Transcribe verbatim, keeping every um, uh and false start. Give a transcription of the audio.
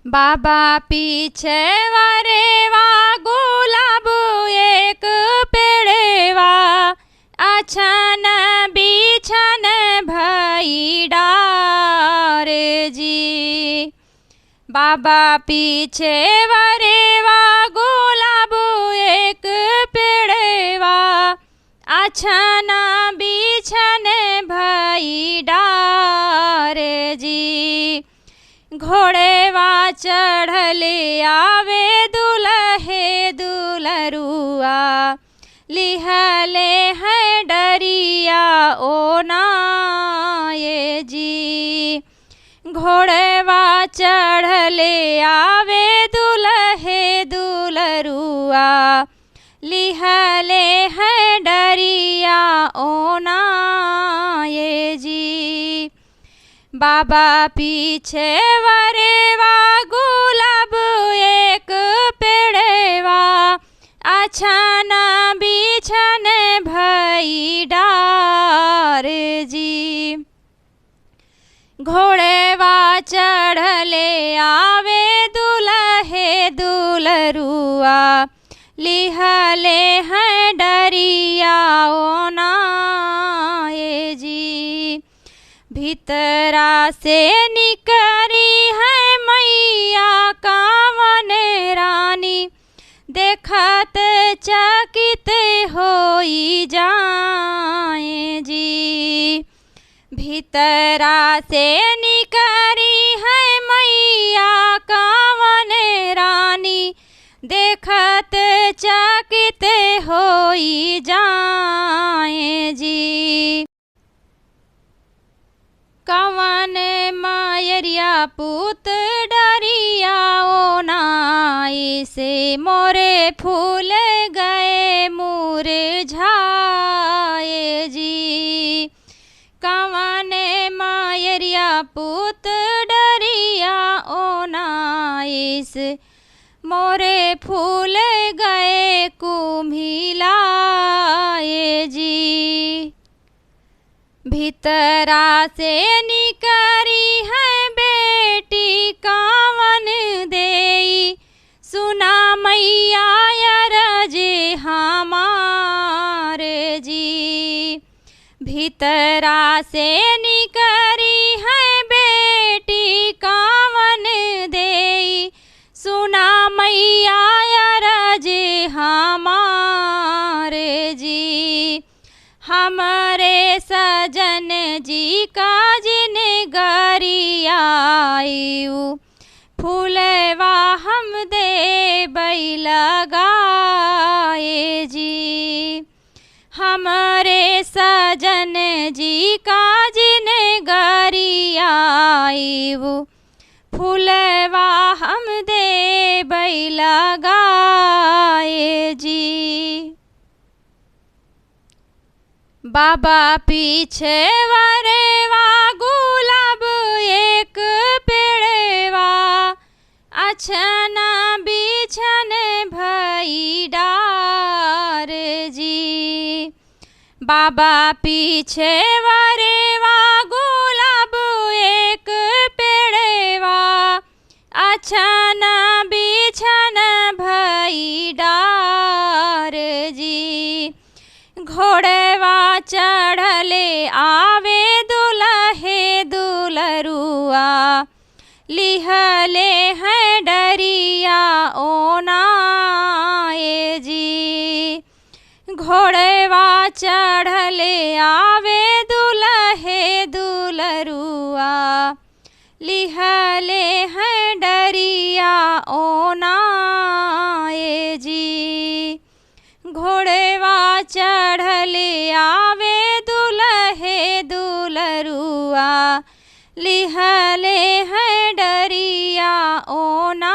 बाबा पीछे वरेवा गुलाब एक पेड़ेवा, अछन बिछन भई डार जी। बाबा पीछे वरेवा गुलाब एक पेड़ेवा, अछन बिछन भई डार जी। घोड़ेवा चढ़ले आवे दुलहे दुलरुआ, लिहले हैं डरिया ओना ए जी। घोड़ेवा चढ़ले आवे दुलहे दुलरुआ, लिहले हैं डरिया ओना ए जी। बाबा पीछे वरेवा गुलाब एक पेड़ेवा, अछन बिछन भई डार जी। घोड़ेवा चढ़ले आवे दुलहे दुलरुआ, लिहले हैं डरिया ओना ए जी। भीतरा से निकरी है मैया कावन रानी, देखत चकित होई जाए जी। भीतरा से निकरी है मैया कावन रानी, देखत चकित होई जाए जी। कवन मयरिया पूत डरिया ओनाइस, मोरे फूल गए मुरझाए जी। कवन मयरिया पूत डरिया ओनाइस, मोरे फूल गए कुम्हिलाए जी। भीतरा से निकरी है बेटी कावन देई, सुना मैया अरज हमार जी। भीतरा से निकरी है बेटी कावन देई, सुना मैया अरज हमार जी। हमरे सजन जी का जिनगरी आइउ, फूलवा हम देबै लगाए जी। हमरे सजन जी का जिनगरी आइउ, फूलवा हम देबै लगाए जी। बाबा पीछे वरेवा गुलाब एक पेड़ेवा, अछन बिछन भई डार जी। बाबा पीछे वरेवा गुलाब एक पेड़ेवा, अछन बिछन भई डार जी। घोड़वा चढ़ले आवे दुलहे दुलरुआ, लिहले हैं डरिया ओनाए जी। घोड़वा चढ़ले आवे दुलहे दुलरुआ, लिहले हैं डरिया ओनाए जी। घोड़वा चढ़ले आवे दुलहे दुलरुआ, लिहले हैं डरिया ओना